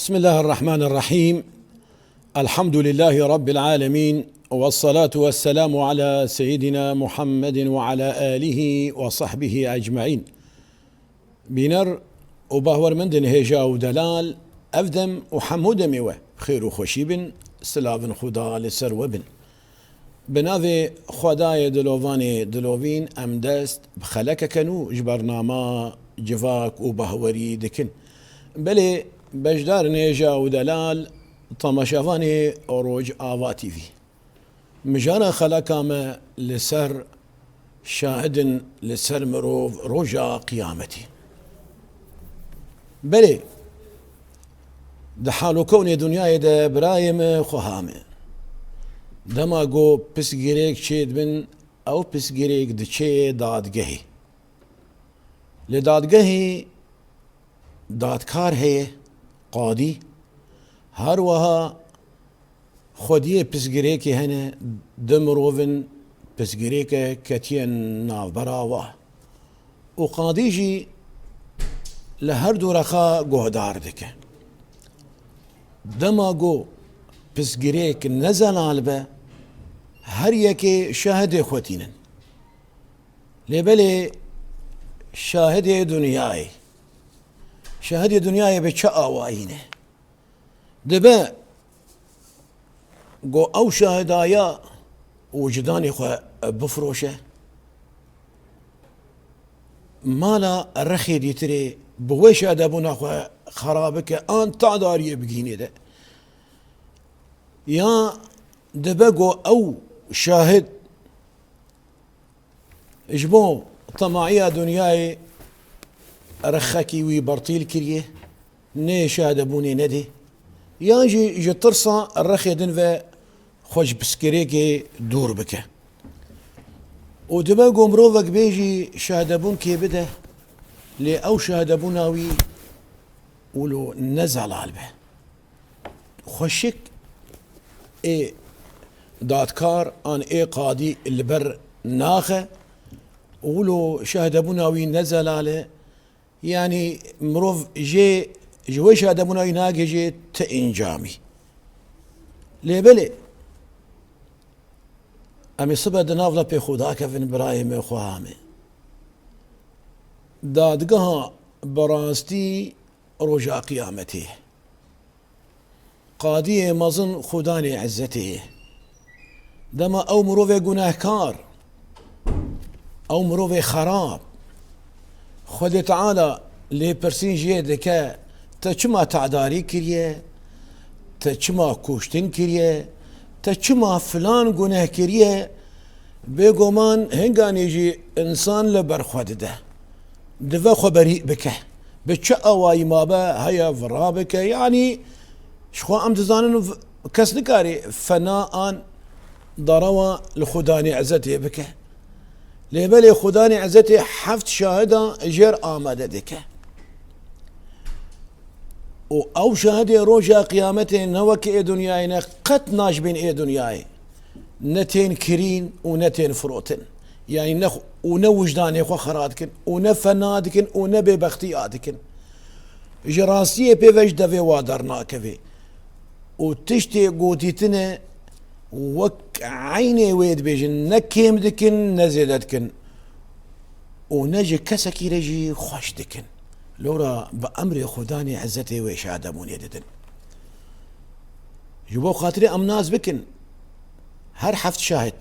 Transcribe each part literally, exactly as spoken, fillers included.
بسم الله الرحمن الرحيم. الحمد لله رب العالمين. والصلاة والسلام على سيدنا محمد وعلى آله وصحبه أجمعين. Bîner û bahwermendên hêja û delal, ev dem û hemû demê we xêr û xweşî bin, silavin Xuda li ser we bin. Bi navê Xwedayê dilovanê dilovîn em dest bi xelekeke nû ji bernama Civak û Bahwerî dikin. Belê beşdarên hêja û delal, temaşevanê Rojava T V. Mijara xeleka me li ser şahidin li ser mirov roja qiyametî. Belê, di hal û kewnê dinyayê de birayê me, xweha me, dema ku pirsgirêk çêdibin, ew pirsgirêk diçe dadgehê. Li dadgehê dadkar heye, qadî, her wiha xwediyê pirsgirêkê hene, du mirovin pirsgirêke ketiye navbera wa. Û qadî jî li her du rexa guhdar dike. Dema ku pirsgirêk ne zelal be, her yekê şahidê xwe tînin. Lê belê şahidê dinyayê, şahidê dinyayê bi çi awayî ne? Dibe ku ew şahidaya wicanê xwe bifiroşe, mala rexê dîtirê bi wê şahidebûna xwe xera bike an tadariyê bigihînê de. Ya dibe ku ew şahid ji bo temaiya dinyayê rexekî wî bertîl kiriye, nê şahidebûnê nedê, yan jî ji tirsa rexê din ve xwe ji pirsgirêkê dûr bike. Û dibe ku mirovek bêjî şahidebûn kê bide, lê ew şahidebûna wî wilo ne zelal be. Xweşik ê dadkar an ê qadî li ber naxe, wilo şahidebûna wî ne zelal e, yanî mirov jê, ji wê şahidebûna wî nagihêje ti encamî. Lê belê, em ê sibe di nav lepê Xuda kevin, birayê me, xweha me. Dadgeha bi rastî roja qiyametê ye. Qadiyê mezin Xudanê Ezzetê ye. Dema ew mirovê gunehkar, ew mirovê xerab, Xwedê Teala lêpirsîn jê dike, te çima te'darî kiriye, te çima kuştin kiriye, te çima filan guneh kiriye, bêguman hinganî jî însan li ber xwe dide. Dive xwe berî bike. Bi çi awayî mabe heye vira bike. Yanî ji xwe em dizanin v-, kes nikare fena an derewa li Xudanê Ezzetê bike. Lê belê Xudanê Ezzetê heft şahida jêr amade dike. Û ew şahidê roja qiyametê ne wek ê dinyayê ne, qet najbên ê dinyayê. Ne tên kirîn û ne tên firotin. Yanî ne xw-, û ne wijdanê xwe xera dikin û ne fena dikin û ne bêbextiya dikin. Ji rastiyê pê ve ji devê wa dernakeve. Û tiştê gotîtine wek eynê wê dibêjin, ne kêm dikin, ne zêde dikin. Û ne ji kesekî re jî xweş dikin. Lora bi emrê Xudanê Ezzetê wê şahidebûnê didin. Ji bo xatirê em nas bikin, her heft şahid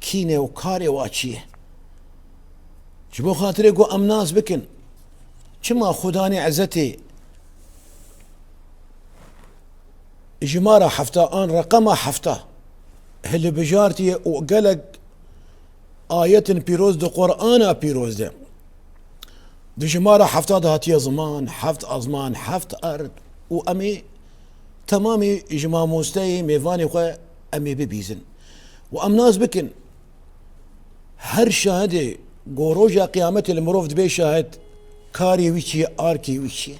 kî ne û karê wa çi ye? Ji bo xatirê ku em nas bikin, çima Xudanê Ezzetê jimara hefta an reqema hefta hilbijartiye û gelek ayetin pîroz di Qur'ana pîroz de di jimara hefta de hatiye ziman, heft azman, heft erd û em ê temamî ji mamosteyê mêvanê xwe em ê bibîzin. Û em nas bikin, her şahidê ku roja qiyametê li mirov dibe şahid, karê wî çi ye, arkê wî çi ye?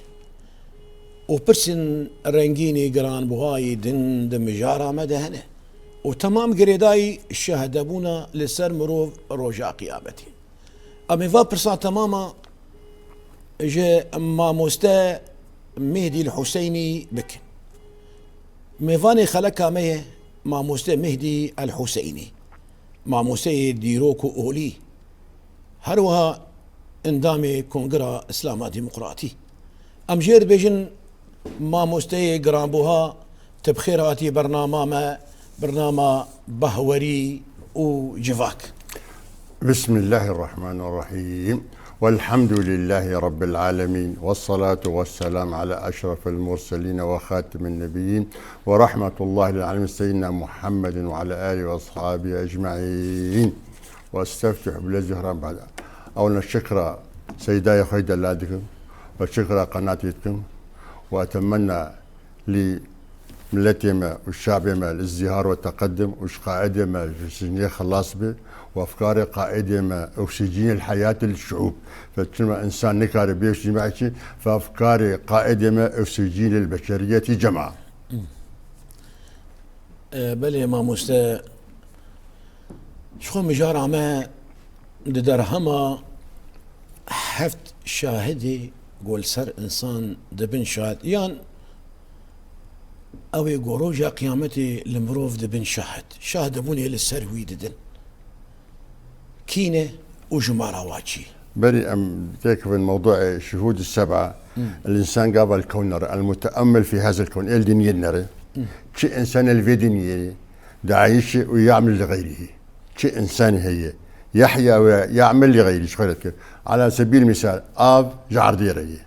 Û pirsên rengînî giranbuhayî din di mijara me de hene. Û temam girêdayî şahidebûna li ser mirov roja qiyametê. Em ê va pirsa temama ji mamoste Mehdî El Huseynî bikin. Mêvanê xeleka me ye Mamoste Mehdî El Huseynî, mamosteyê dîrok û olî, her wiha endamê Kongira Îslama Demokratî. Em jê re dibêjin mamosteyê giranbuha, tu bi xêr hatî bernama me, bernama Bahwerî û Civak. بسم الله الرحمن الرحيم. والحمد لله رب العالمين. والصلاة والسلام على أشرف المرسلين وخاتم النبيين ورحمة الله للعالمين سيدنا محمد وعلى آله وأصحابه أجمعين. واستفتح بالذي هرم بعد. أولا شكرا سيداي خوي دلادكم وشكرا قناتكم وأتمنى لملتي ما وشعبي ما الازدهار والتقدم وش قاعدة ما سجنية خلاص به وأفكار قاعدة ما أكسجين الحياة للشعوب. فكلمة إنسان نكاري بيش جماعتي فأفكار قاعدة ما أكسجين البشرية جماعة. E, belê mamoste, ji xwe mijara me di derhema heft şahidê ku li ser insan dibin şahid, yan ew ê ku roja qiyametê li mirov dibin şahid, şahdibûnê li ser wî didin. Kî ne û ji mala wa çi? Berî em têkevin mewduê şuhûd seb'a, el-însan gava el-kewn nere, el-muteemmel fî hazel kewn, êl dinyê nere. Çi însan li vê dinyê dayîşê û ya'mel li xeyrihî. Çi însanî heye yahya ve ya'mel li xeyrî ji xwe re dikir. Ala sebîl mîsal, av ji erdê re ye.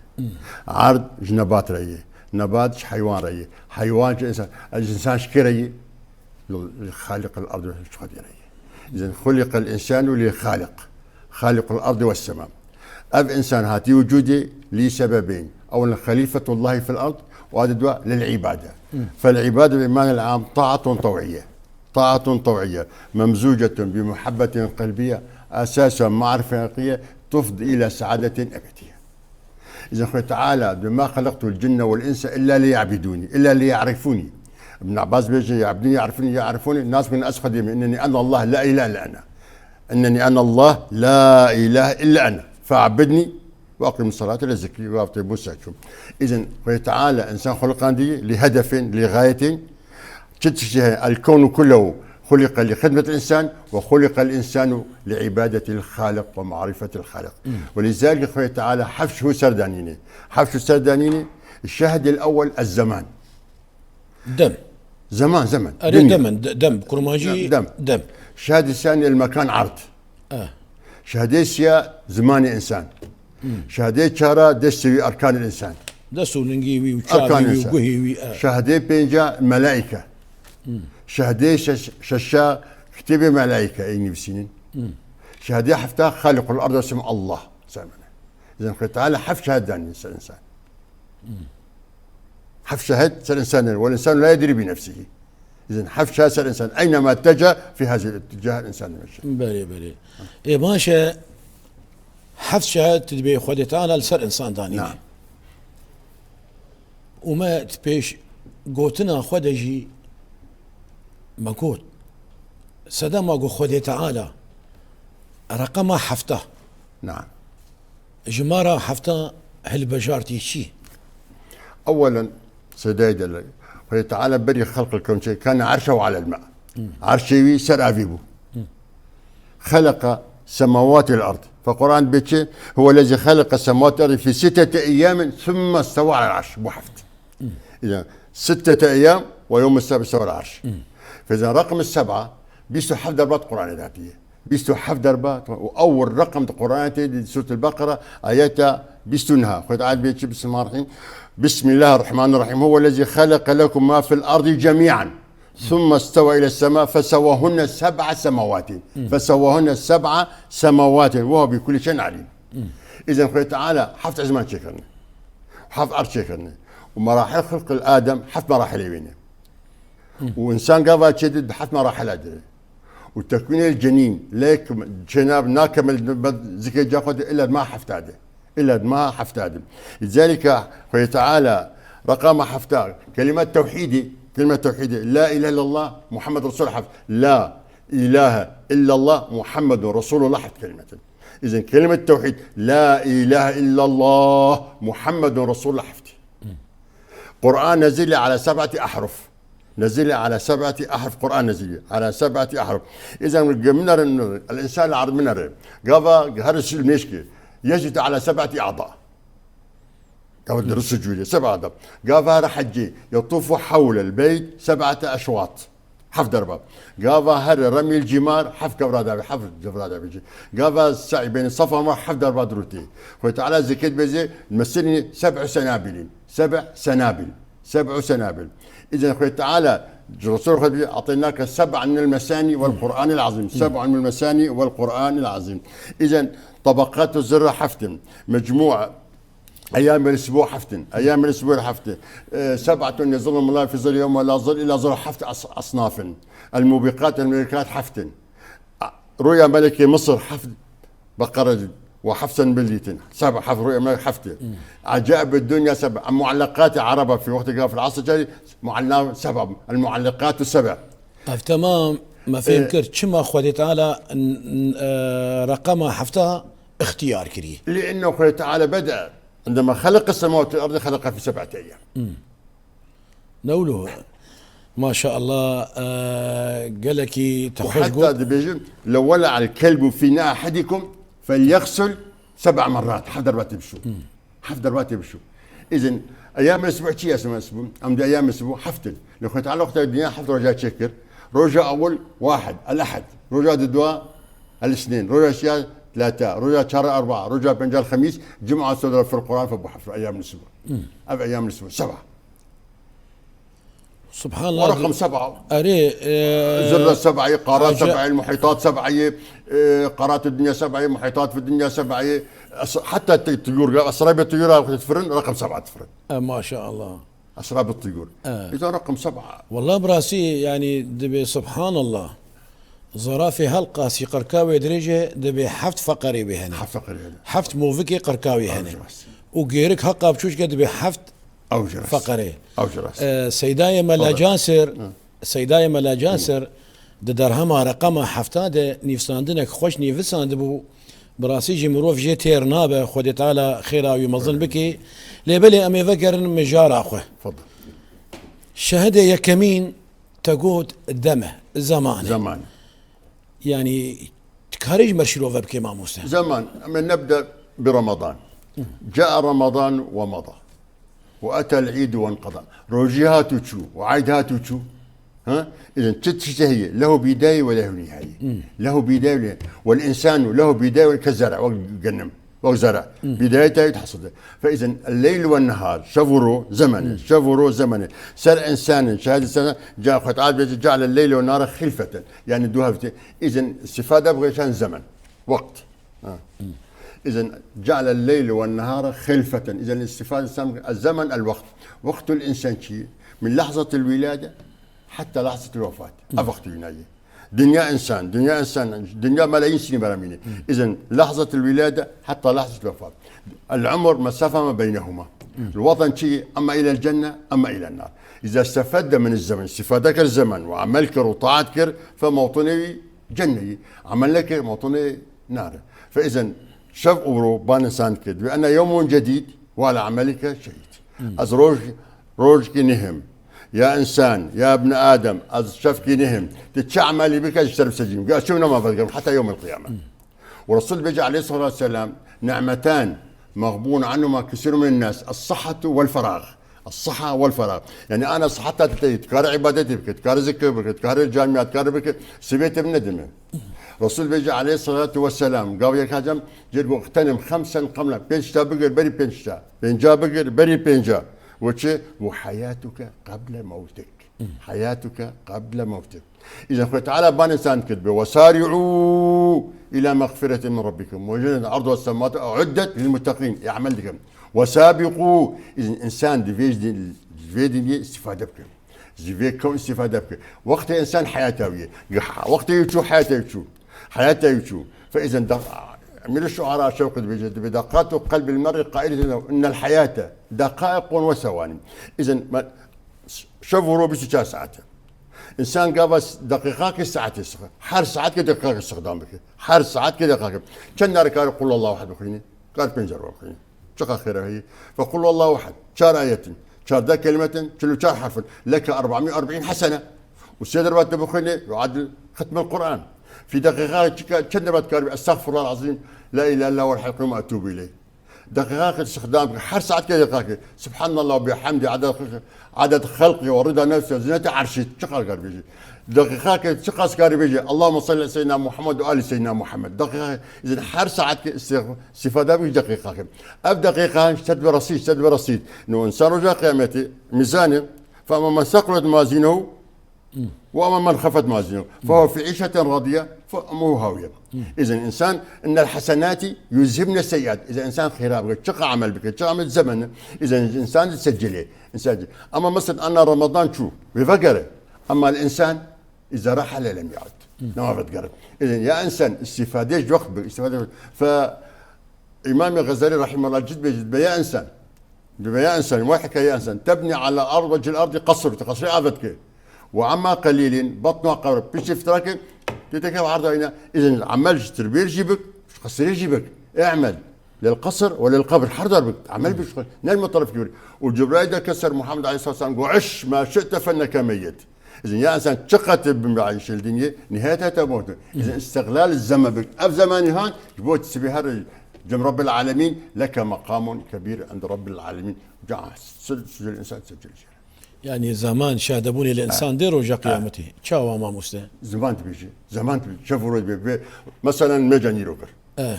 Erd ji nebat re ye. Nebat ji heywan re ye. Heywan ji însan. Ez ji însan ji kê re ye? Li Xaliq el-erd ji Xwedê re ye. Îzin xuliqel însanu li Xaliq. Xaliqul ardi wes sema. Ev însan hatî wicûdê lî sebebên. Ewlen xalîfetullahî fil erd û a di dua lil îbade. Fel îbade bi manel am taatun tew'iye. Taatun tew'iye. Memzûcetun bi muhabbetin qelbiye. Esasa marife haqiye. Tufdi ila saadetin ebediye. Îzin Xwedê Teala dibê, "Ma xelektul cinne wel înse illa liya'budûnî, illa liya'rifûnî." Ibn Abbas bêje, "Ya'budûnî, ya'rifûnî, ya'rifûnî, nas min ez Xwedê me, innenî ene Allah, la ilahe illa ene. Innenî ene Allah, la ilahe illa ene. Fe'budnî ve eqimus salate li zikrî." Ve avtê Musa çû. Îzin Xwedê Teala însan xuliqandiye, li hedefên, li gayetên, Çi tiştî heye? El kewnu kullehu xuliqe li xidmetil însan ve xuliqel însanu li îbadetil Xaliq ve marîfetil Xaliq. Ve lizalike Xwedê Teala heft şuhûd ser danîne. Heft şuhûd ser danîne, şehdil ewwel ez zeman. Dem. Zeman, zeman. Erê, demin, de- dem. Kurmancî dem. Dem. Şehdil sani el mekan ard. Eh. Şehdê siya zimanê însan. Şehdê çara destê wî erkanê însan. Dest û lingê wî û çavê wî û guhê wî, eh. Şehdê pênca melaîke. Şehdê şeş- şeşa kitêbê melaîke ê nivîsînin. Şehdê hefta Xaliqul Erd ve Sema Allah. Semene. Îzin Xwedê Teala heft şehed danî ser însan. Heft şehed ser însan, wel însanu la yedrî bi nefsihî. Îzin heft şehed ser însan. Eynema teca fi hazil itticaha însan meşe. Belê, belê. Ê baş e, heft şehed dibê Xwedê Teala li ser însan danîne. Na. Û me di pêş gotina xwe de jî me got, sedema ku Xwedê Teala reqema hefta. Na. Jimara hefta hilbijartî çi? Ewelen, sedayê delal. Xwedê Teala berî xelqil kewn çê kane erşehu alel ma. Erşê wî ser avî bû. Xeleqa semawati vel ard. Fe Quran dibê çi? Huwellezî xeleqa semawati vel ardi fî sitteti eyyamin thumme istewa alel arş. Bu heft. Yani sitteti eyyam ve yevme sebi istewa alel arş. Fezan rakam seba, bîst û heft derbat Quranê datiye. Bîst û heft derba, û ew reqem di Quranê tê, di Sûretul Beqera, ayeta bîst û neh. Xwedê Teala bê çi, Bismillahirrahmanirrahîm. Bismillahirrahmanirrahîm. Huwellezî xeleqe lekum ma fil ardi cemî'an. Thumme istewa ile sema fesewahunne seb'a semawatin. Fesewahunne seb'a semawatin. Ve huve bi kulli şeyin alîm. Îzen Xwedê Teala heft ezman çêkirine. Heft erd çêkirine. Û merahil xilqil Adem heft merahilê wê ne. Û însan gava çêdî di heft merahila de. Û tekwînê cenîn, lê çênab nakemil zikê ca xwe de illa di ma hefta de. Illa di ma hefta de. Lizalika Xwedê Teala reqama hefta, kelîma tewhîdî, kelîma tewhîdî, la ilahe illallah Muhammed Resul heft. La ilahe illallah Muhammedun Resulullah heft kelîmetin. Îzen kelîma tewhîd, la ilahe illallah Muhammedun Resulullah heft. قرآن نزل على سبعة أحرف. نزل على سبعة أحرف، قرآن نزل على سبعة أحرف. إذا من الإنسان العربي من، قال هذا الشيء يجد على سبعة أعضاء. قال درس الجولي، سبعة أعضاء. قال هذا حجي يطوف حول البيت سبعة أشواط. حفت دربا. قال هذا رمي الجمار، حفت كفرة دابي، حفت كفرة دابي. قال السعي بين الصفا والمروة، حفت دربا دروتي. خوي تعالى زكيت بيزي، مثلني سبع سنابل. سبع سنابل. سبع سنابل. إذا خوي تعالى، الرسول خوي بيجي، أعطيناك سبعا من المثاني والقرآن العظيم. سبعا من المثاني والقرآن العظيم. إذا طبقات الذرة حفتن. مجموع أيام الأسبوع حفتن. أيام الأسبوع حفتن. آه، سبعة يظلهم الله في ظل يوم لا ظل إلا ظل، حفت أص-، أصناف. الموبقات الملكات حفتن. رؤيا ملك مصر حفت بقرة وحفصا بليتن. سبع حفت رؤيا ملك حفتن. عجائب الدنيا سبع. معلقات عربة في وقت قال في العصر الجاهلي معلقات سبع. المعلقات السبع. Ev temam me fêm kir. Çima Xwedê Teala n-, n-, e, reqema hefta ixtiyar kiriye? لأنه خوي تعالى بدأ عندما خلق السماوات والأرض خلقها في سبعة أيام. Newlo. Maşallah, e, gelekî te xweş got. وحتى دبيجن: لو ولع الكلب في إناء أحدكم فليغسل سبع مرات. حفت دربات بشو. حفت دربات بشو. إذن أيام الأسبوع چي اسمه أسبوع؟ أم دي أيام الأسبوع حفتن. لخوت على وقت الدنيا حفت رجاء تشكر. رجاء أول واحد، الأحد. رجاء ددوا الاثنين. رجاء شيا ثلاثة. رجاء شهر أربعة. رجاء بنجال خميس. جمعة صدر في القرآن فبو حفت أيام الأسبوع. أب أيام الأسبوع سبعة. سبحان الله. ورقم سبعة. Erê, e, ذرة سبعة، قارات سبعة، المحيطات سبعة، e, قارات الدنيا سبعة، محيطات في الدنيا سبعة، أس-، حتى ت-، طيور، أسراب الطيور تفرن، رقم سبعة تفرن. E, maşallah. أسراب الطيور. E. إذا رقم سبعة. Wallah bi rastî, yani, dibê subhanallah. Zerafê helqasî qirka wê dirêj e, dibê heft feqerê wê hene. Heft feqerê hene. Heft movikê qirka wê hene. Û gêrik heqa biçûçke dibê heft feqerê. Ew jî rast. E, Seydayê Mela Canser, Seydayê Mela Canser di derhema reqema hefta de nivîsandinek xweş nivîsandibû. Bi rastî jî mirov jê têr nabe, Xwedê Teala xêra wî mezin bike. Lê belê em ê vegerin mijara xwe. Şehidê yekemîn te got dem e, zeman e. Zeman. Yani, dikarî ji me şîrove bike, mamoste? زمان، أما نبدأ برمضان. جاء رمضان ومضى. وأتى العيد وانقضى. Rojî hat û çû. û eyd hat û çû. Ha? إذن çi tiştê heye? له بداية وله نهاية. له بداية وله-، والإنسان له بداية كالزرع، وك genim. وك زرع. بدايته يتحصد. فإذن الليل والنهار، şev û ro, zemen. Şev û ro, zemen. Ser insanın, şahidi sana, جعل الليل والنهار خلفة. Yani du hevtê. إذن istifade bixwe şan zemen. Wext. Ha. إذن جعل الليل والنهار خلفة. إذن istifade sen الزمن الوقت. وقت الإنسان çi? من لحظة الولادة حتى لحظة الوفاة. Ev wext wîna ye. Dinya insan, dinya insan, dinya melayîn sinî beramîne. إذن لحظة الولادة حتى لحظة الوفاة. العمر مسافة ما بينهما. الوطن çi? أما إلى الجنة أما إلى النار. إذا استفاد من الزمن، istifade kir zeman û emel kir û taat kir, fe mewtinê wî cenneyî. Emel nekir, mewtinê nar e. Fe îzen şev û ro ban insan kir. Bi ene yewmun cedîd, ve ala emelike şehîd. Ez roj, rojkî nihim. Ya insan, ya ibn Adem, ez şevkî nihim. Tu çi emelî bike, ji te re bisecîm. Ya çi nema vedigerim, heta yewmil qiyame. Û Resul bêje aleyhissalatu vesselam, نعمتان مغبون عنهما كثير من الناس، الصحة والفراغ. الصحة والفراغ. Yani ana siheta te tê, tu karî îbadetê bike, tu karî zikir bike, tu karî camî, tu karî bike, sibê te nedime. Resul bêje aleyhissalatu vesselam, gav yek hacam, jê got, اغتنم خمسا قبل، pênc tişta bigir, berî pênc tişta. Pênca bigir, berî pênca. Û çi? Û حياتك قبل موتك. حياتك قبل موتك. إذن Xwedê Teala ban insan kir be, وسارعوا إلى مغفرة من ربكم وجنة عرضها السماوات أعدت للمتقين. Ê emel dikim. وسابقوا. إذن insan di vê, di vê dinyê istifade bike. Ji vê kewn istifade bike. Wextê insan heyata wî ye. Wextê wî çû, heyata wî çû. Heyata wî çû. Fe îzen da-, Emîr şuara şewq dibêje, dibê دقات قلب المرء قائلة إن الحياة دقائق وثواني. إذن me-, şev û ro bîst û çar saet e. Însan gava s-, deqîqakê saetê sixi. Her saetkê deqîqakê sixdan bike. Her saetkê deqîqakê. Çend car kar Qul Allahu Ehad bixwîne? Kar pênc car bixwîne. Çiqa xêra heye? Ve Qul Allahu Ehad. Çar ayetin. Çardeh kelimetin, çil û çar harfin. Leke erbamî erbîn hesene. Û sê derbat te bixwînê, yuadil xitmel Qur'an. Fî deqîqa çika, çend derbat karibî, estexfirullahal azîm, la ilahe illallah wal hayyul kayyum, etûbû ileyh. Deqîqa ke îstixdam ke, her saet ke deqîqa ke. Subhanallah bihamdî, aded xelqî, aded xelqî, ve rida nefsî, ve zinete arşî, çiqas karibî jî. Deqîqa ke çiqas karibî jî. Allahümme salli ala seyyidina Muhammed ve ali seyyidina Muhammed. Deqîqa ke, izin her saet ke îstî-, îstîfade bî deqîqa ke. Ev deqîqa, ştet ve resîd, ştet ve resîd. No, însan roja qiyametî, mîzanê, فأما من ثقلت موازينه وأما من خفت موازينه فهو في عيشة راضية فأمه هاوية. إذن الإنسان إن الحسنات يذهبن السيئات. إذا إنسان خيرا بك، çiqas amel bike, çiqas amel zemen. إذن الإنسان سجله. إنسان سجل. أما مثلًا أنا رمضان çû, vê vegere. أما الإنسان إذا رحل لم يعد. Nema vedigere. إذن ya insan, îstîfade ji wext bike, îstîfade ji wext. Fe Îmamê Xezalî rahimehullah cid bêjî, dibe ya insan. Dibe ya insan, waheke ya insan. Tebnî ala ard ve cil ardî qesr, tu qesrê ave dike. Ve amma qelîlin, batnu qebr, piştî fitra ke, tu teke arda îna, izin amel ji tirbêr jî bik, ji qesrê jî bik. E'mel. Lil qesr ve lil qebr, her dar bik. Amel bik, ne mutalif gibi. Û Cibraîl de ke ser Muhammed aleyhisselam got, "İş ma şi'te fenneke meyyit." Izin ya insan çiqas bin bi ayşel dinyê, nihayet heta mewt. Izin istiqlal zeme bik. Ev zemanî han, ji bo sibê her cem Rabbil Alemin, leke meqamun kebîr ind Rabbil Alemin. Ca sil-, sil-, insan sicil jere. Yani zaman şahdebûnê li insan dê roja qiyametê. Çawa mamoste? Zaman dibêje. Zaman dibêje. Çev roj dibê. Mesela mêca nîro kir. Eh.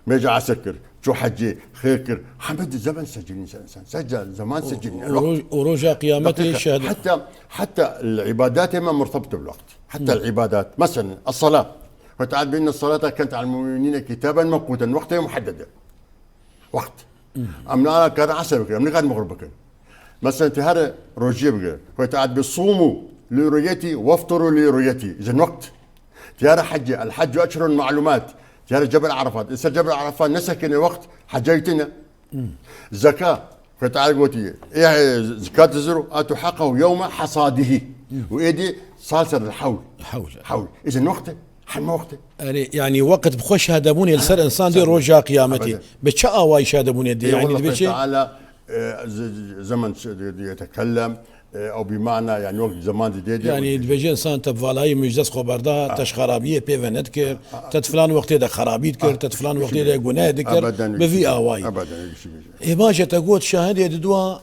Mêca esir kir, çû hecê, xêr kir. Hemî di zeman secilîn ser insan. Seca, zaman secilîn. Û roj-, û roja qiyametê şehd- Hatta, hatta îbadatê me murtebit bil wext. Hatta îbadat. Mesela, es-sala. Ve Teala bîne salata kent al mu'minine kitaben mewquta. Wextê muheddede. Wext. Em nikarin esir bikin, em nikarin mexrib bikin. Mesela, tu her rojiyê bigire. Ve Teala bi sumu li ru'yeti, weftiru li ru'yeti. Izin wext. Tiyara hecê, el heccu eşhurun ma'lumat. Tiyara Cebel Arafat. Li ser Cebel Arafat ne sekine wext, hecê tine. Zeka. Xwê Teala gotî, ê zikat ziro, atu haqqahu yewme hasadihi. Û êdî sal ser hewl. Hewl. Hewl. Îzin wext e, hema wext e. Erê, yani wext bi xwe şahdebûnê li ser insan dê roja qiyametê. Ebeden. Bi çi awayî şahdebûnê dê? Ê, yani walla dibe Xwê çi? Teala, e, z-, z-, zemen ş-, di-, di-, yetekellem, e, ew bi mana, yani wek zeman didê de. Yani dibêje insan te bi valayî min ji dest xwe berda, te ji xerabiyê pê ve nedikir, te di filan wextê de xerabî dikir, te di filan wextê de guneh dikir, bi vî awayî. Ebeden, ebeden, öyle bir şey. Ê baş e, te got şahidê di dua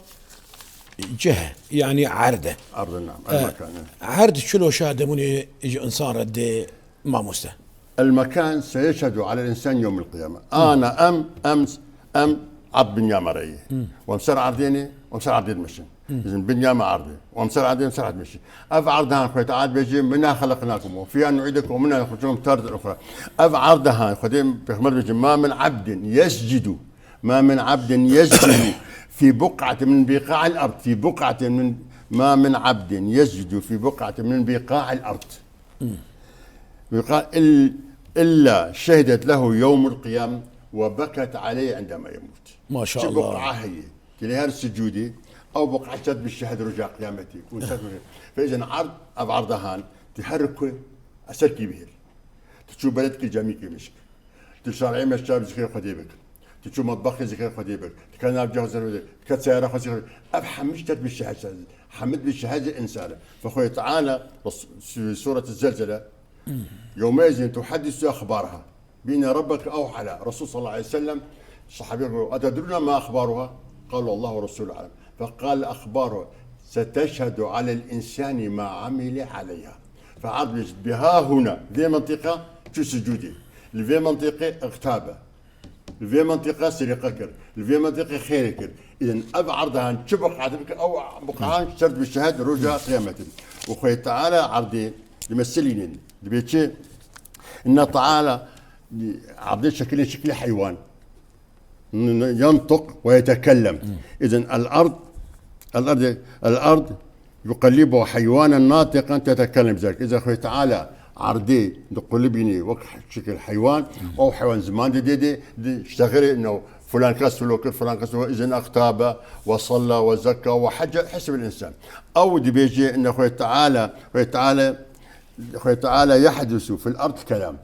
cih, yani erd e. Erd, naam, e, el mekan, e. Erd çilo şahdebûnê ji insan re dê? Mamoste. El mekan seyeşhedu alel insan yewmel qiyame. Ana em, em, em erd binya me re ye. Wem ser erdê ne, wem ser erdê dimeşin. Bizim binya me erdê. Wem ser erdê, wem ser erdê dimeşin. Ev erdehan Xwedê Teala dibêje, "Minha xelaqnakum ve fiha nu'idukum ve minha nukhrijukum taratan ukhra." Ev erdehan Xwedê Pêxember dibêje, "Ma min abdin yescudu, ma min abdin yescudu fi buq'atin min biqa'il ard, fi buq'atin min, ma min abdin yescudu fi buq'atin min biqa'il ard." Yuqal il-, illa şehidet lehu yewmul qiyam ve beket aleyh indema yemut. Maşallah. Çi buqa heye, ki lê her sucûdê, ew buqa çet bi şehed roja qiyametê. Û set bi-, feyzen ard, ev ardahan, tu her ku eser kî bihêl. Tu çû beledkî camîkê mişk. Tu şarê meşçab zikir Xwedê bik. Tu çû matbaxê zikir Xwedê bik. Tu ke navca xwe zikir Xwedê. Tu ke seyara xwe zikir Xwedê. Ev hemî ştet bi şehed, hemî bi şehed insan. Fe Xwedê Teala, Res-, su-, Suret Zelzele, "Yewmeizin tuhaddisu ehbaraha. Bi enne Rabbeke evha leha." Resul sallallahu aleyhi ve sellem, sahabî got, "Etedrûne ma ehbaruha?" Qalu, "Allahu ve Resulü alem." Feqal, "Ehbaruha seteşhedu alel insani ma amile aleyha." Fe erd bêjit, bi ha huna, vê mentiqa çû sucûdê. Li vê mentiqê ixtabe. Li vê mentiqa sirîqe kir. Li vê mentiqê xêrê kir. Îden ev erdehan çi biqatin kir, ew biqahan ser bi şehed roja qiyametê. Û Xwedê Teala erdê dimesilînin. Dibê çi? Inna Teala erdê şekilê şekilê heywan. N-, n-, yantiq ve yetekellem. Îden el erd, el erd, el erd yuqellibu heywanen natiqen tetekellem zek. Îden Xwedê Teala erdê diqulibînê wek şekil heywan, ew heywan ziman didê dê, di ştexirê no, filan kes filo kir, filan kes filo, îden extabe, ve salla, ve zekka, ve hecce, hesbil insan. Ew dibêje, inne Xwedê Teala, Xwedê Teala Xwedê Teala yehdusu fil erd kelam.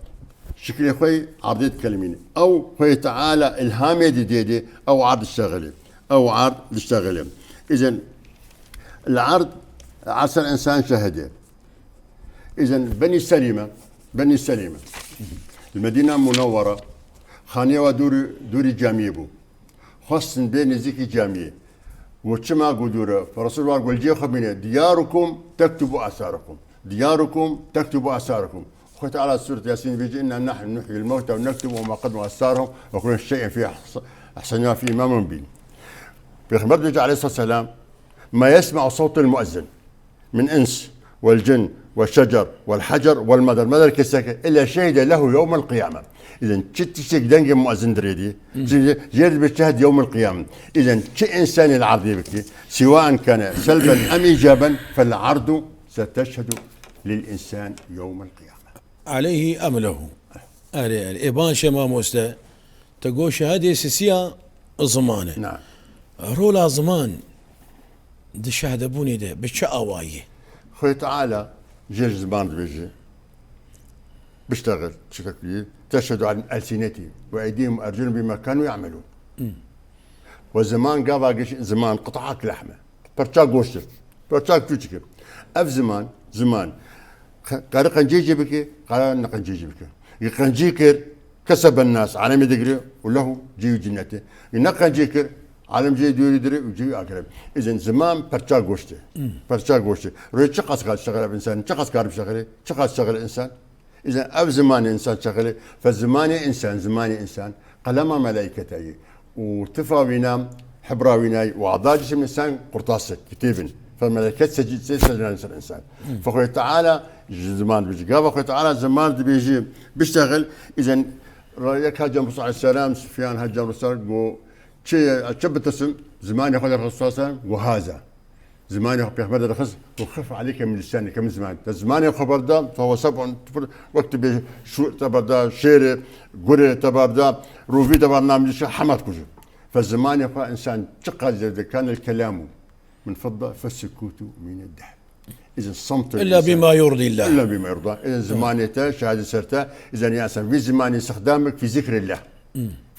Şiklê xwe erdê dikelimîne. Ew Xwedê Teala ilhamê didê dê, ew erd diştexilê. Ew erd diştexilê. Îzen العرض، عرض الإنسان شهدين. إذن بني سليمة، بني سليمة، المدينة المنورة، خانية ودوري، دوري جامية بو. خواستن بين نزيكي جامية. وچما قدورة، فرسول الله قال: "جي خبينة، دياركم تكتب آثاركم. دياركم تكتب آثاركم." خوي تعالى سورة ياسين بيجي: "إنا نحن نحيي الموتى ونكتب ما قدموا وآثارهم وكل شيء في أحص-، أحصيناه في إمام مبين." Peygamber diyor عليه الصلاة والسلام: "ما يسمع صوت المؤذن من إنس والجن والشجر والحجر والمدر، مدر kesek, إلا شهد له يوم القيامة." إذن çi tiştek dengê muezzin dirêdî. Hı. Jê, jê dibe şehid yewm el-qiyame. إذن çi insanê li erdê bikî, سواء كان سلبا أم إيجابا، فالعرض ستشهد للإنسان يوم القيامة. عليه أم له. Erê, erê. Ê, baş e mamoste. Te got şehedê sisiya ziman e. Na. Rola ziman di şehdebûnê de bi çi awayî? Xwê Teala jê ji ziman dibêje: "بشتغل، شتغلي، تشهد على ألسنتهم وأيديهم وأرجلهم بما كانوا يعملون." Hmm. We ziman gava giş ziman qit'ak lehm e. Perça goşt e. Perça çûçik e. Ev ziman, ziman. Qe-, qere qencê jê bike, qere ne qencê jê bike. Yi qencî kir, keseben nas, alemê digire û lehu cihê cennet e. Yi ne qencê kir, alem cihê dûrî dire û cihê axiret. Îzin ziman perça goşt e. Hmm. Perça goşt e. Rê çiqas kar şexile ev însan, çiqas kar bişexile, çiqas şexile însan. Îzin ev zimanê însan şexile, fe zimanê însan, zimanê însan, qelema melaîketa yê. Û tifa wîna, hibra wîna û ada cisim însan qurtas e, kitêb in. Fe meleket secî-, se-, secdan ser însan. Hmm. Fe Xwedê Teala ji ziman dibêje. Gava Xwedê Teala ziman dibêje, biştexil, îzin ra-, yek Hacı Musa aleyhisselam, Sufyan Hacı Musa go, çi, çi bitisim? Zimanê xwe de Xwedê Teala go haza. Zimanê xwe pêxember derxist, "وخف عليك من لسانك", min ziman. Te zimanê xwe berda, فهو سبع، wek tu bê şû-, te berda şêrê, gurê te berda, rûvî te berda, namcî şe hemat kuju. Fe zimanê xwe însan çiqas zêde kan الكلام من فضة فالسكوت من الذهب. Îzin صمت إلا الإنسان بما يرضي الله. إلا بما يرضى. Îzin zimanê te, şahidê ser te, îzin ya sen vî zimanê sixdam bik في ذكر الله.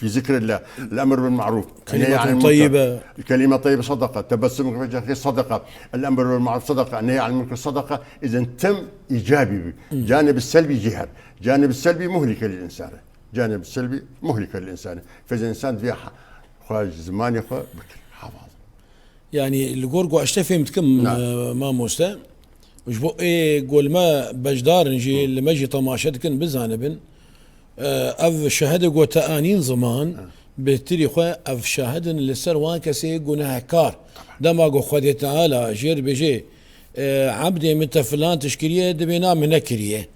في ذكر الله، الأمر بالمعروف، النهي عن المنكر. كلمة طيبة. الكلمة الطيبة صدقة، تبسم في وجه أخيك صدقة، الأمر بالمعروف صدقة، النهي عن المنكر صدقة. إذن تم إيجابي بي. الجانب السلبي جهر، الجانب السلبي مهلك للإنسان، الجانب السلبي مهلك للإنسان. فإذا الإنسان دبي ح-، خواج زماني خو بكر حافظ. Yani, li gor ku ez te fêm dikim, Na. e, mamoste, ji bo ê ku li me beşdar in jî, Hı. li me jî temaşe dikin, bizanibin, e, ev şahidê ku te anîn ziman, Hı. bêhtirî xwe ev şahid in li ser wan kesê gunehkar. Tamam. Dema ku Xwedê Teala jê dibêje, e, "Ebdê min te filan tişt kiriye", dibê, "Na, min nekiriye."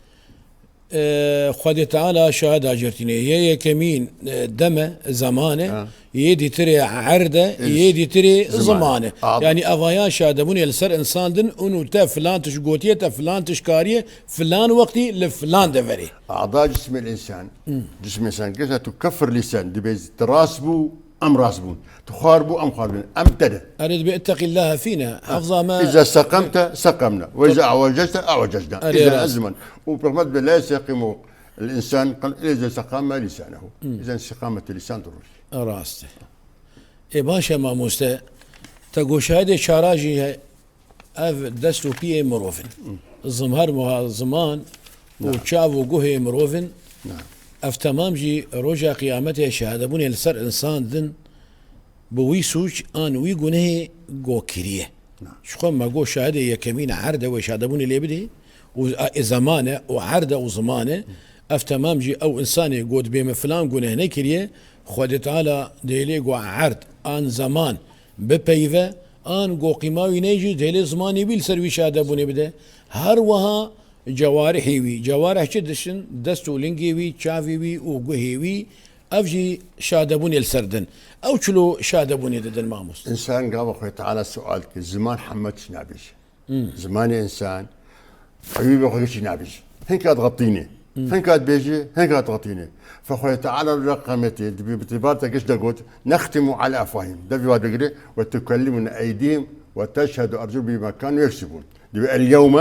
E, Xwedê Teala şahid agirtîne. Yê yekemîn, e, dem e, zeman e. Ha. Yê dîtirê erd e, Îns-, yê dîtirê ziman. Ziman e. Ab- Yani evaya şahidebûnê li ser însan din, û te filan tişt gotiye, te filan tişt kariye, filan wextî li filan deverê. Ada cismê însan, Hmm. cismê însan, gesa tu kefir lîsen, dibê tu rast bû, em rast bûn. Tu xwar bû, em xwar bûn. Em te de. Erê, dibê ittaqîllaha fîna. Ha. Hafza me. Îza seqemte, seqemna. Ve îza Tabii. awececte, awececna. Erê, Îza rast. ezmen. Û pêxember dibê, "La yesteqîmu l-însan qel-, îza seqama lîsanehu." Hmm. Îza seqamete lîsan durur. Rast e. Ê, baş e, mamoste. Te got şahidê çara jî he. Ev dest û piyê mirov in. Hı. Zimher muha ziman û Na. çav û guhê mirov in. Na. Ev temam jî roja qiyametê şehadebûnê li ser însan din bi wî sûc an wî gunehê go kiriye. Na. Ji xwe me got şahidê yekemîn erd e wê şehadebûnê lê bidê û, e, zeman e û erd e û ziman e. Ev temam jî ew însanê got bê min filan guneh nekiriye, Xwedê Teala dê lê got erd an zeman bipeyive, an go qîma wî neyê jî dê lê zimanê wî li ser wî şehadebûnê bide. Her wiha cewarihê wî, cewarih çi dişin? Dest û lingê wî, çavê wî û guhê wî, ev jî şehadebûnê li ser din. Ew çilo şehadebûnê didin, mamoste? Însan gava Xwedê Teala sual dike, ziman heme tişt nabêje. Hmm. Zimanê însan, ewî bi xwe giş nabêje. Hinka dixetîne. Hmm. Hinka dibêje, hinka dixetîne. Fe Xwedê Teala roja qiyametê, dibê bi têbar te giş degot, "نختم على أفواههم." Devî wa digire, "وتكلمنا أيديهم وتشهد أرجلهم بما كانوا يكسبون." Dibê, "اليوم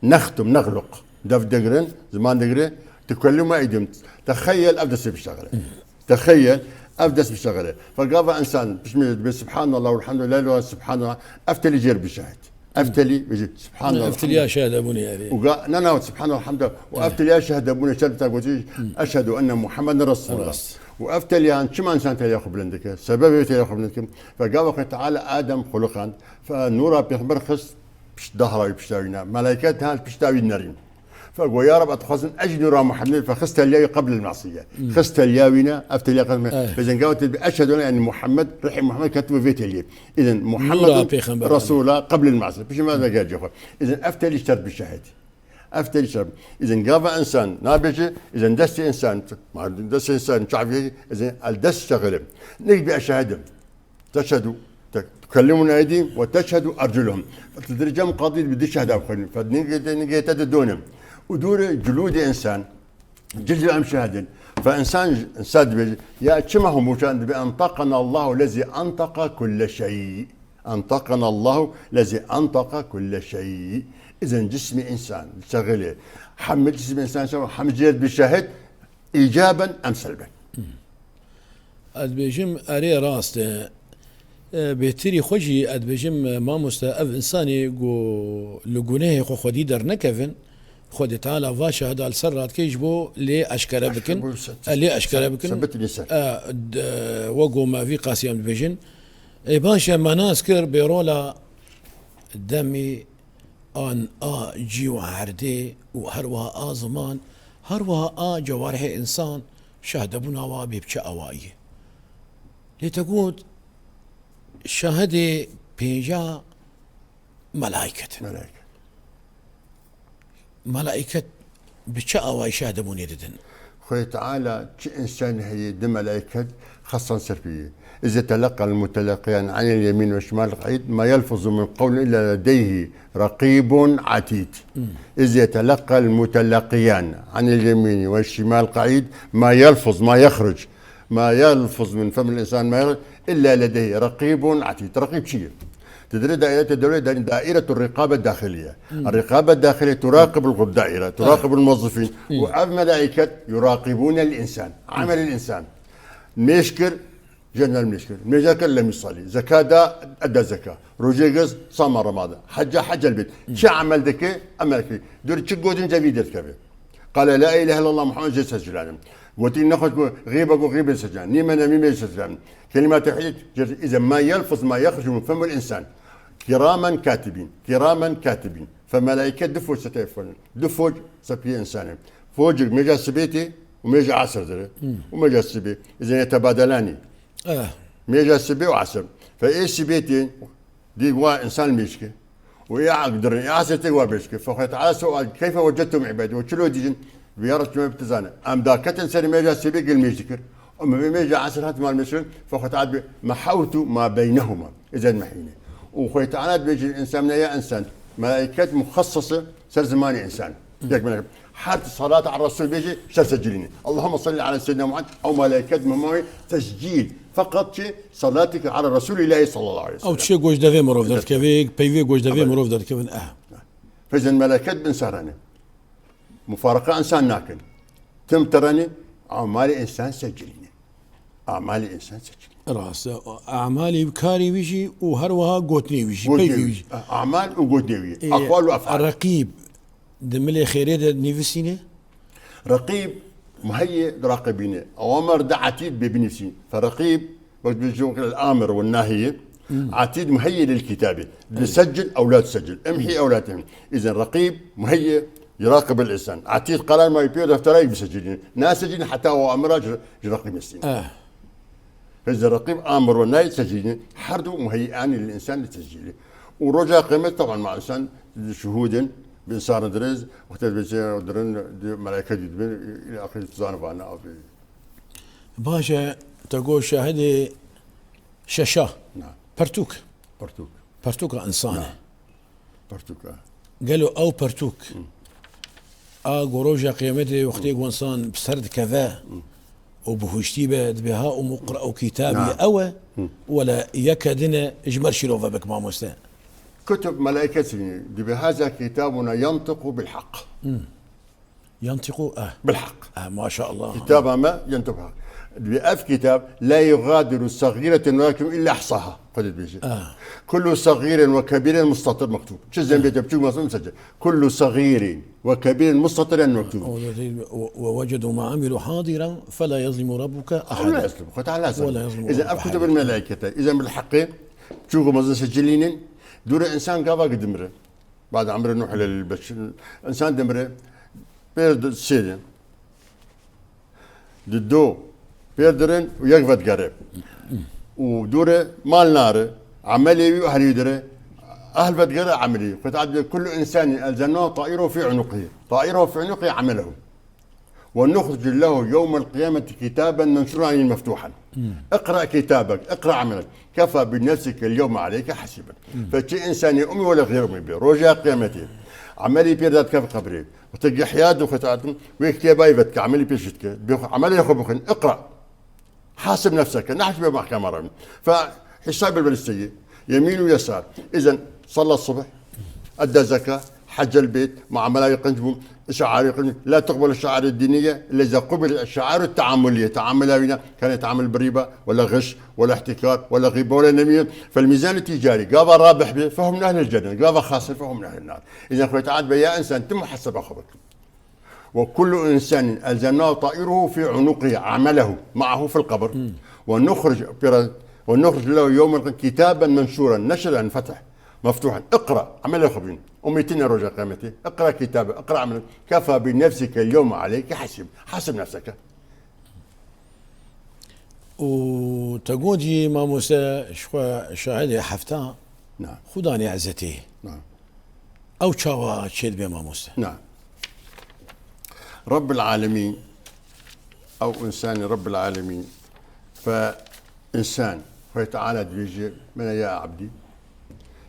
نختم، نغلق." Dev digirin, ziman digire, "تكلمنا أيديهم." Texeyel ev destê biştexile. Hmm. Texeyel, ev dest biştexile. Fe gava însan, pişmê dibê, "Subhanallah, velhamdülillah, la ilahe illallah, subhanallah." Ev telî jêr bişahit. Ev telî bêjî, Subhanallah, Ev teliya şehedebûnê erê. Û ga-, na, na, Subhanallah, elhamdülillah. Û ev teliya şehedebûnê çend ta gotî, "Eşhedû enne Muhammeden Resulullah." Rast. Û ev teliyan çima însan teliya xwe bilind dike? Sebebê teliya xwe bilind dike. Ve gava Xwedê Teala Adem xuluqand. Fe nûra pêxember xist pişt dahra wî, pişta wî ne. Melaiket ha pişta wî nerîn. Fe go, "Ya Rab, ez dixwazim ez jî nûra Muhammedê." Fe xist teliya wî qeblil masiye. Xist teliya wî ne, ev teliya qeblil masiye. Eh. Bêjin gava tê bi eşhedû enne, yani Muhammed, ruhê Muhammed ketibe vê teliyê. Îzin Muhammedun Resulullah qeblil masiye. Piştî me de gel xwe. Îzin ev telî şert bi şahid. Ev tê şer. Îzin gava însan nabêje, îzin destê însan, ma destê însan çavê, îzin el dest şexile. Nek bi eşhedim. Teşhedû, te-, tukellimun eydî ve teşhedû erculuhum. Te dirê cem qadî bi di şehda bixwînin. Fe nigê te, nigê te di donim. Û dûrê culûdê însan, cildi em şehedin. Fe însan, însan dibêje, ya çima hûn boşan dibe, "Entakana Allahu lezî entaka kulle şey." Entakana Allahu lezî entaka kulle şey. Îzin cismê însan şexilê. Hemî cismê însan şexilê. Hemî cêr bi şahid, îcaben em selben. Ez dibêjim, erê rast e. E, bêtirî xwe jî ez dibêjim, e, mamoste, ev însanê ku li gunehê xwe xwedî dernekevin, Xwedê Teala va şahida li ser radikê ji bo lê eşkere bikin. Eşkere bikin. E, lê eşkere bikin. Sebit lê ser. E, d-, wek ku me vî qasî em dibêjin. Ê baş e, me nas kir bêrola demê an a cî û erdê û her wiha a ziman, her wiha a cewarihê însan şahdebûna wa bê bi çi awayî ye. Lê te got şahidê pênca Melaiket. Melaiket. Melaiket bi çi awayî şahdebûnê didin? Xwedê Teala çi însan heye di melaiket xesan ser pê ye. Iz yetelaqqa el-mutelaqqiyan anil yemîn ve şimal qaîd, ma yelfuzu min qewlin illa ledeyhi reqîbun atîd. Hmm. Iz yetelaqqa el-mutelaqqiyan anil yemîn ve şimal qaîd, ma yelfuz, ma yexruc. Ma yelfuz min femil însan ma yelfuz illa ledeyhi reqîbun atîd. Reqîb çi ye? Te dirê daîrete dewlê, yani daîretu riqabe daxiliye. Hmm. Riqabe daxiliye turaqibul daîre, turaqibul muwezzifîn. Hmm. Û ev melaiket yuraqibûnel însan. Amelil însan. Mêj kir, jener mêj kir. Mêja kir, lem yusalli. Zeka da, edda zeka. Rojê girs, sama Ramadan. Hecca, heccel bêt. Hmm. Çi amel dike, amel kir. Dur çi gotin cevî derkeve. Qale la ilahe illallah Muhammed jê secilanim. Gotin nexweş ku xîbe ku xîbe secilan. Nîme nemîme secilan. Kelîma tewhîd, îze ma yelfuz ma yexrucu min femil însan. Kiramen katibîn. Kiramen katibîn. Fe melaiket du focê ser pê fon. Du foc ser pê însanê. Focik mêja sibêtê û mêja asir dire. Hmm. Û mêja sibê. Îze yetebadelanî. Eh. Mêja sibê û asir. Fe ê sibêtê Dî wa însan mêjke. Û ya agdirin, ya asê tê wa mêjke. Fe Xwedê Teala sual, "Keyfe wecedtum ibadî?" Û çilo dîjin, bi ya Resul me bitizane. Em daketin ser mêja sibê gel mêj dikir. Û me vê mêja asir hat mal mêjkir. Fe Xwedê Teala bi, "Mehawtu ma beynehuma." Îzin mehîne. Û Xwedê Teala dibêjin însan ne ya însan. Melaiket muxassası ser zimanê însan. Yek melek. Her salat ala Resul bêjî, ser secilîne. Allahümme salli ala seyyidina Muhammed, ew melaiket muhimma tescil. Feqet çi? Salatike ala Resulillahi sallallahu aleyhi ve sellem. Ew tiştê goş devê mirov derdikeve, peyvê goş devê mirov derdikevin, eh. Fezên melaiket bin sarane. Mufaraka insan nakin. Tim terane, amalê insan secilîne. Amalê insan secilîne. Rast e. Amalê karê wî jî û her wiha gotinê wî jî, peyvê wî jî. Amal û gotinê wî. Ê, aqwal û efal. Reqîb. Di milê xêrê de nivîsîne? Reqîb muheyye diraqibîne. Ewamir di etîd bê binivîsîn. Fe reqîb, wek bi jû el amir ve nahiyê. Hmm. Etîd muheyye lil kitabê. Evet. Disecil ew la tusecil. Emhî ew la tehmî. Îzin reqîb muheyye yuraqib el insan. Etîd qerar ma pê defterayî bisecilîne. Nasecilîne heta o amira ji, ji reqîb nivîsîne. Eh. Hêzê reqîb amir ve nayê tescîlî, her du muheyyianî li însan li tescîlî. Û roja qiymet taban ma însan şuhûdin, bi însan dirêz, wextê dibêje dirin, di melaiket dibin, îlâ axirî tu zane vane abi. Baş e, te got şahidê şeşa. Na. Pertûk. Pertûk. Pertûka însan e. Na. Pertûk, e. Gelo ew pertûk, Hı. a ku roja qiyamete wextê Hı. ku însan bi ser dikeve Hı. û bihuştî be, dibê ha umu qira û kitabî Na. ew e, Hı. wele yeke din e ji me re şîrove bik mamoste. Kutub melaiket sînî, dibê haza kitabuna yantiqu bil haq. Hı. Yantiqu, eh. Bil haq. Eh, maşallah. Kitaba me yantiqu bil haq. Bi ev kitab, "La yugadiru sagîreten wela kebîreten illa ahsaha." Xwedê dibêje. Ah. "Kullu sagîrin ve kebîrin mustatir mektub." Çi zembê te biçûk mezin mesece. "Kullu sagîrin ve kebîrin mustatir mektub." Ve, ve vecedu ma amilu hadiran fela yazlimu rabbuke ahada. Xwe Teala Ve la yazlimu Îzen ev rabbuke kutubul ahada. Melaikete. Îzen bil haqqi çûk mezin secilînin. Dûre insan gava gidimre. Ba'de emri Nuh lil beşer. Insan dimre. Pêr sêde. Di do pêr dirin û yek vedigere. Û dûre mal nare. Emelê wî û ehlî dire. Ehl vedigere emelî. Xwed ad bi kullu insanî elzemnahu ta'iruhu fî unuqihi. Ta'iruhu fî unuqihi emelehu. Ve nuxricu lehu yevmel qiyameti kitaben menşuran, yani meftuhan. Iqra kitabek, iqra emelek. Kefa bi nefsike el yevme aleyke hasiben. Fe çi insanî umî wele xeyr umî bi. Roja qiyametê. Emelî pêr dat kef qebrê. Wextê gihya du xwe tatin, wê kitêbayî vedike, emelî pêş dike. Bi xwe, emelê xwe bixwin, iqra. Hasib nefseke, nehs be mahkeme re. Fe hesab el belisteyî. Yemîn û yesar. Îzen salla subh, edde zeka, hecel bêt, muamela wî qinc bû, şe'arî qinc, la tuqbel şe'arî dîniye, illa iza qubil şe'arî teamulî, teamula wîna, kane teamul bi rîba, wela xiş, wela ihtikar, wela xîbe, wela nemîye, fel mîzan ticarî, gava rabih be, fehum min ehlil cennet, gava xasir, fehum min ehlin nar. Îzen Xwedê Teala be ya insan, tu muhasebe xwe bik. Ve kullu insanîn elzemnahu ta'iruhu fî unuqihi amelehu ma'ahu fil qabr. Ve nuxric, pira, ve nuxric lehu yevmel qiyameti kitaben menşuran, neşr yani fetih, meftuhan. Iqra, emelê xwe bîn. Umî tine roja qiyametê. Iqra kitabe, iqra emelek. Kefa bi nefsike el yevme aleyke hasib. Hasib nefseke. Û te got jî mamoste ji xwe şahidê hefta Na. Xudanê Ezzetê. Na. Ew çawa çêdibe mamoste? Na. Rabbil Alemîn, ew însanê Rabbil Alemîn, fe însan, Xwedê Teala dibêje, mene ya ebdî,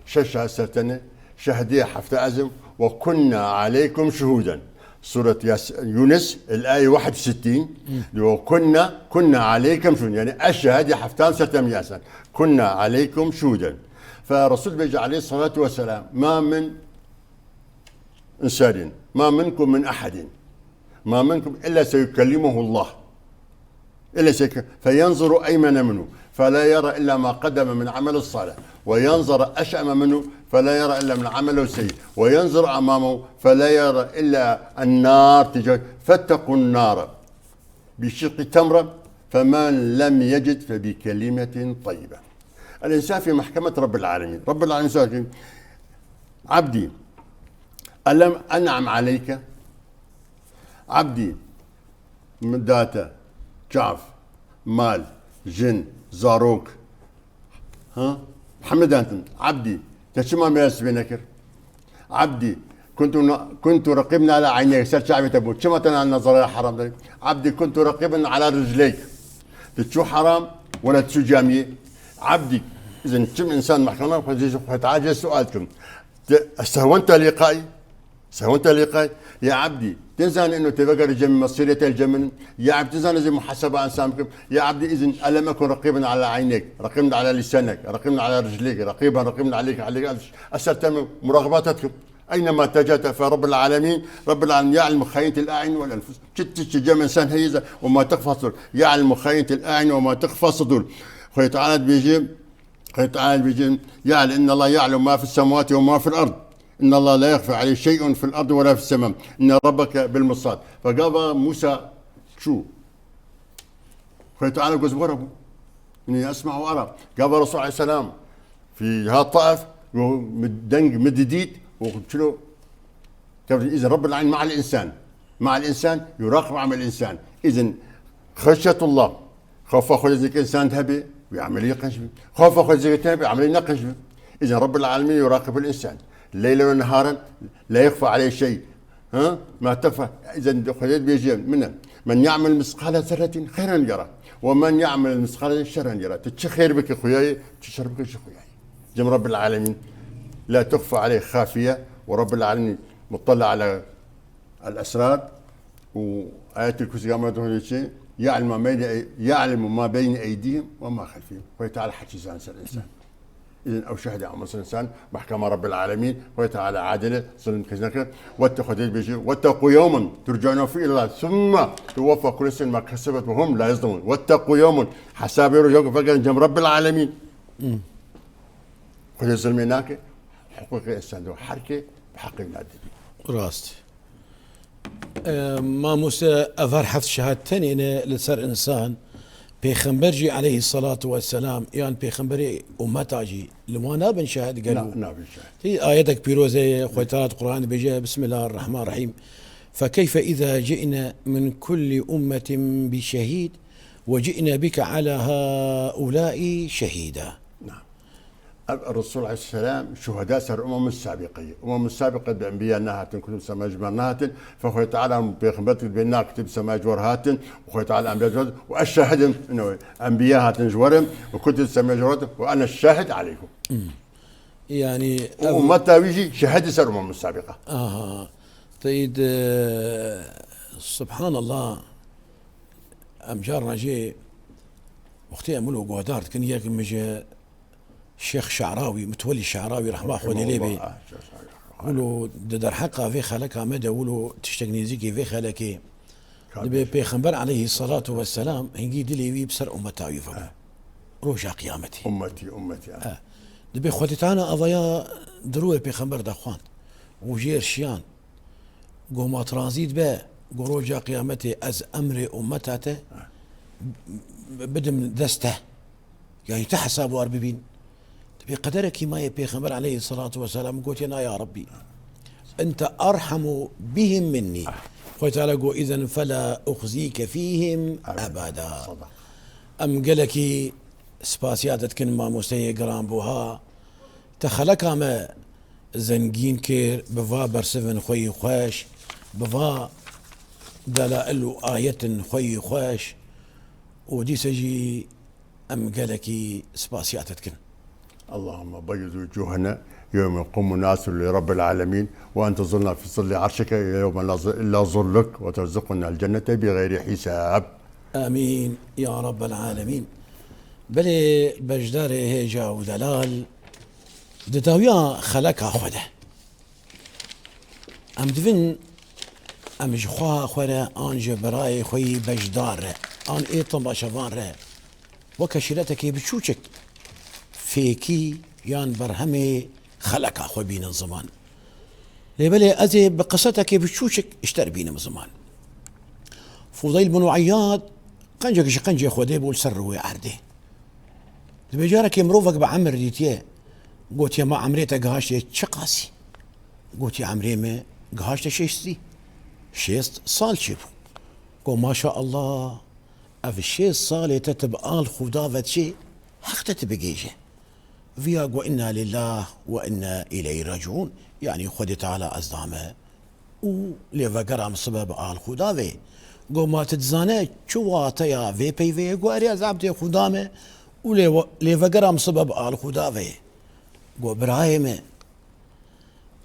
şeş şahid ser te ne, şehidê hefte ezim, ve kunna aleykum şuhuden. Suret Yas-, Yunus, el-aye wahid ve sittîn, ve kunna, kunna aleykum şuhuden. Yani ez şehidê heftan ser te me ya insan. Kunna aleykum şuhuden. Fe Resul bêje aleyhissalatu vesselam, ma min insanin, ma minkum min ahadin, ma minkum illa seyukellimuhullah. Illa seyuk-, feyanzuru eymene minhu, fela yara illa ma qaddeme min ameli salih, ve yanzuru eş'eme minhu, fela yara illa min ameli seyyi, ve yanzuru amamahu, fela yara illa ennar ticaret, fettekun nara. Bi şiqqi temre, femen lem yecid fe bi kelimetin tayyibe. El insan fi mahkemet Rabbil alemin. Rabbil alemin sor ki, abdî, elem en'am aleyke? Abdî, min date, çav, mal, jin, zarok, ha? Hemî dantin. Abdî, te çima me ez vê nekir? Abdî, kuntu na-, kuntu reqiben ala eyneyk, ser çavê te bû. Çima te nazara haram derî? Abdî, kuntu reqiben ala rijleyk. Tu çû haram, wela tu çû camiyê. Abdî, izin çim insan mahkeme, xwe dî xwe tace sual kim. Te, sehwente liqay, Sehwente liqay, ya abdî, tu zanî eno te vegerî cem mesîrete li cem min, ya abdî, tu zanî zî muhaseba insan bikim, ya abdî, izin elem ekun reqiben ala eynek, reqiben ala lisanek, reqiben ala rijlek, reqiben, reqiben aleyk, aleyk, ez ser te muraqebata dikim. Eynema tecete fe Rabbil alemin, Rabbil alemin ya'lemu xayinetel a'yun vel enfus. Çi tiştî cem insan heye ze, ve ma tuxfi sudur. Ya'lemu xayinetel a'yun ve ma tuxfi sudur. Xwedê Teala dibêje, Xwedê Teala dibêje, "Ya'le-, inna Allah ya'lemu ma fis semawati ve ma fil ard. Inna Allah la yexfi aleyhi şey'un fil ardi ve la fis sema. Inne rabbeke bil mirsad." Fe gava Musa çû. Xwedê Teala goz bora bû. Inni esma ve ara. Gava Resul aleyhisselam fi ha Taif, û mi-, deng mi didît, û çilo Kevin, izin Rabbil alemin ma'al insan. Ma'al insan, yuraqib amel insan. Izin xeşyetullah. Xewfa Xwedê zikir insan hebe, wî amelî qenc bi. Xewfa Xwedê zikir hebe, amelî ne qenc bi. Izin Rabbil alemin yuraqibul insan. Leylen ve neharen, la yexfa aleyh şey. Ha? Ma tefa, izin Xwedê dibêje, min e. Men ya'mel misqale zerretin xeyren yara. Ve men ya'mel misqale şerren yara. Tu çi xeyr bike xuyayê, çi şer bike çi xuyayê. Cem Rabbil alemin. La tuxfa aleyh xafiye ve Rabbil alemin muttali ala el-esrar û Ayetul Kursî ya Mevlana Hoca çi? Ya'lemu ma beyne ey-, ya'lemu ma beyne eydihim ve ma xelfihim. Xwedê Teala hekî zan ser insan. Îzin ew şehidê amûsin insan, mehkema Rabbil Alemîn, Xwedê Teala adil e, zulm kes neke. Wette Xwedê dibêje, "Wetteqû yewmen turcaûne fîhî îlellâh, summe tuweffa kullû nefsin ma kesebet ve hum la yuzlemûn." Wetteqû yewmen, hesabê rojek vegerin cem Rabbil Alemîn. Xwedê zulmê nake, hiqûqê însan dê her kê bi heqê wî dibî. Rast. E, mamoste, ev her heft şehadetenê ne li ser insan, Pêxember jî aleyhissalatu vesselam, yan pêxemberê ummeta jî li wan nabin şehed gelo? Na, nabin şehed. Tî ayetek pîroz heye, Xwedê Teala di Qur'an dibêje, Bismillahirrahmanirrahîm. Fekeyfe îza ci'ne min kulli ummetin bi şehîd ve ci'ne bike ala haulai şehîda. Na. Ev Resul aleyhisselam şuheda ser umemû sabîqe ye. Umemû sabîqe bi enbiya nehatin, kutib sema ji me nehatin. Fe Xwedê Teala pêxember dibê na kutib sema ji we re hatin. Û Xwedê Teala enbiya ji we re, û ez şahid im, ino, enbiya hatin ji we re, û kutib sema ji we re, û ene şahid aleykum. Hmm. Yani Û ev ummeta wî jî şahid e ser umemû sabîqe. Aha. Teyid, e, subhanallah. Em carna jê wextê em wilo guhdar dikin, yek min ji Şêx Şe'rawî, Mitwelî Şe'rawî, rehma Xwedê lê bê. Wilo di derheqa vê xeleka me de wilo tiştek nêzîkê vê xelekê dibê. Pêxember aleyhissalatu vesselam hingî dilê wî bi ser ummeta wî ve bû. He. Roja qiyametê. Ummetî, ummetî, he. He. Dibê Xwedê Teala avaya di rûyê pêxember de xwend. Û jêr şiyan. Go ma tu razî dibe, go roja qiyametê ez emrê ummeta te bidim dest te. Yani tu hesab war bibîn. Dibê qederekî maye pêxember aleyhissalatu vesselam gotiye, na ya Rabbî. Ente erhamu bihim minnî. Xwedê Teala go, izen fela uxzîke fîhim ebeda. Em gelekî spasiya te dikin mamosteyê giranbûha. Te xeleka me zengîn kir, bi va bersivin xwe yî xweş, bi va delail û ayetin xwe yî xweş û dîse jî em gelekî spasiya te dikin. اللهم بيض وجوهنا يوم يقوم الناس لرب العالمين، وأنت ظلنا في ظل عرشك يوم لا ظل إلا ظلك، وترزقنا الجنة بغير حساب. Amîn ya Rabbel Alemîn. Belê beşdarê hêja û delal di dawiya xeleka xwe de. Em divin em ji xweha xwe re an ji birayê xwe yî beşdar re, an ê temaşevan re weke şîretekê biçûçik fêkî yan berhemê xeleka xwe bînin ziman. Lê belê ez ê bi qisetekê biçûçik ji te re bînim ziman. Fudeyl bin Eyyad qencek ji qencê Xwedê bû li ser rûyê erdê. Dibê carekê mirovek bi emir dîtiye, gotiye, ma emrê te gihaştiye çi qasî? Gotiye, emrê me gihaşte şêstî. Şêst sal çêbû. Go, maşa Allah, ev şêst salê te tu bi al Xuda ve diçê, heq te tu bigêje. Viya go, inna lillah ve inna ileyhi raciun. Yanî Xwedê Teala ez dame û lêvegera min sibe bi al Xuda ve. Go, ma tu dizane çi wateya vê peyvê ye? Go, erê, ez ebdê Xuda me û lêve-, lêvegera min sibe bi al Xuda ve ye. Go, birayê me,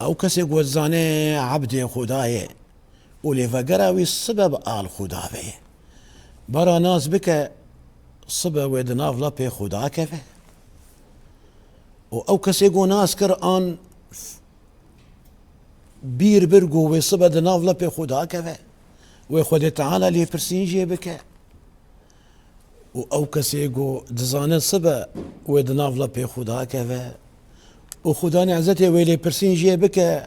ew kesê go dizane ebdê Xuda ye û lêvegera wî sibe bi al Xuda ve ye. Bara nas bike, sibe wê di nav lepê Xuda keve. Û ew kesê go nas kir an bîr bir ku wê sibe di nav lepê Xuda keve, wê Xwedê Teala lêpirsîn jê bike. Û ew kesê ku dizane sibe wê di nav lepê Xuda keve û Xudanê Ezzetê wê lêpirsîn jê bike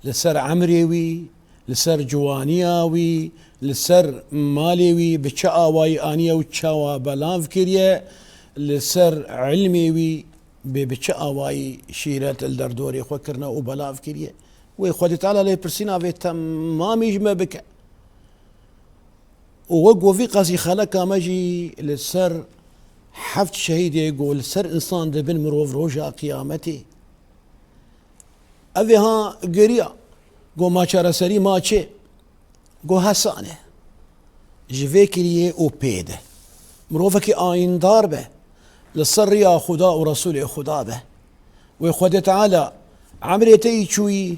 li ser emrê wî, li ser ciwaniya wî, li ser malê wî bi çi awayî aniye û çawa belav kiriye, li ser ilmê wî, bê bi çi awayî şîret li derdorê xwe kirine û belav kiriye. Wê Xwedê Teala lêpirsîna vê temamî ji me bike. Û wek ku vî qasî xeleka me jî li ser heft şehîdê ku li ser însan dibin mirov roja qiyametê. Ev ê ha geriya, go ma çareserî ma çi? Go hesane. Ji vê kiriyê û pê de. Mirovekî ayîndar be. Li ser riya Xuda û Resûlê Xuda be. Wê Xwedê Teala emrê te yî çûyî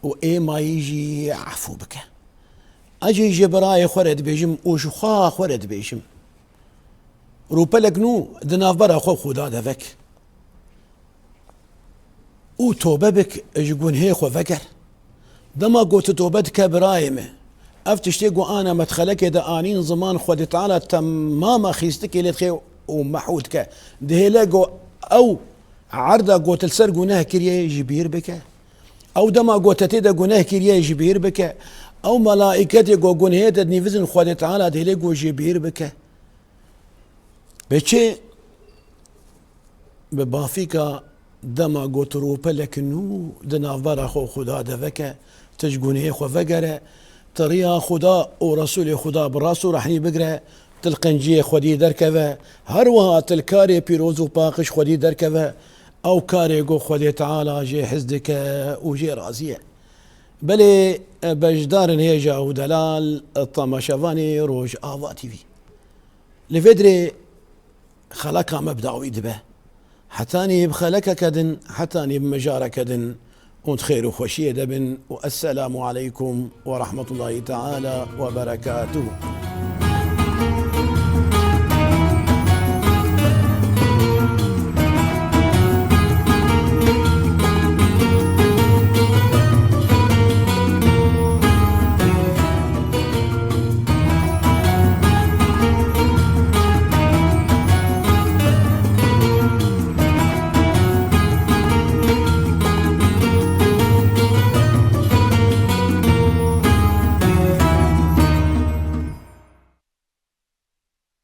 û ê mayî jî efû bike. Ez jî ji birayê xwe re dibêjim û ji xweha xwe re dibêjim. Rûpelek nû di navbera xwe û Xuda de vek. û tobe bik, ji gunhê xwe veger. Dema ku tu tobe dike birayê me, ev tiştê ku ana medxelekê de anîn ziman Xwedê Teala temama xîstikê lê dixê û mehû dike. Dihêle ku ew erda ku tu li ser guneh kiriye ji bîr bike. Ew dema ku te tê de guneh kiriye ji bîr bike. Ew melaîketê ku gunhê te dinivîsin Xwedê Teala dihêle ku ji bîr bike. Bi çi? Bi bafîka dema ku tu rûpelek nû di navbera xwe û Xuda de veke, tu ji gunehê xwe vegere, tu riya Xuda û Resûlê Xuda bi rast û rehnî bigire, tu li qenciyê xwedî derkeve, her wiha tu li karê pîroz û paqij xwedî derkeve, ew karê ku Xwedê Teala jê hez dike û jê razî ye. Belê, beşdarin hêja û delal, temaşevanê Rojava T V. Li vê dirê xeleka me bi dawî dibe. Hetanî bi xelekeke din, hetanî bi mijareke din, hûn di xêr û xweşiyê de bin û esselamu aleykum ve rahmetullahi teala ve berekatuhu.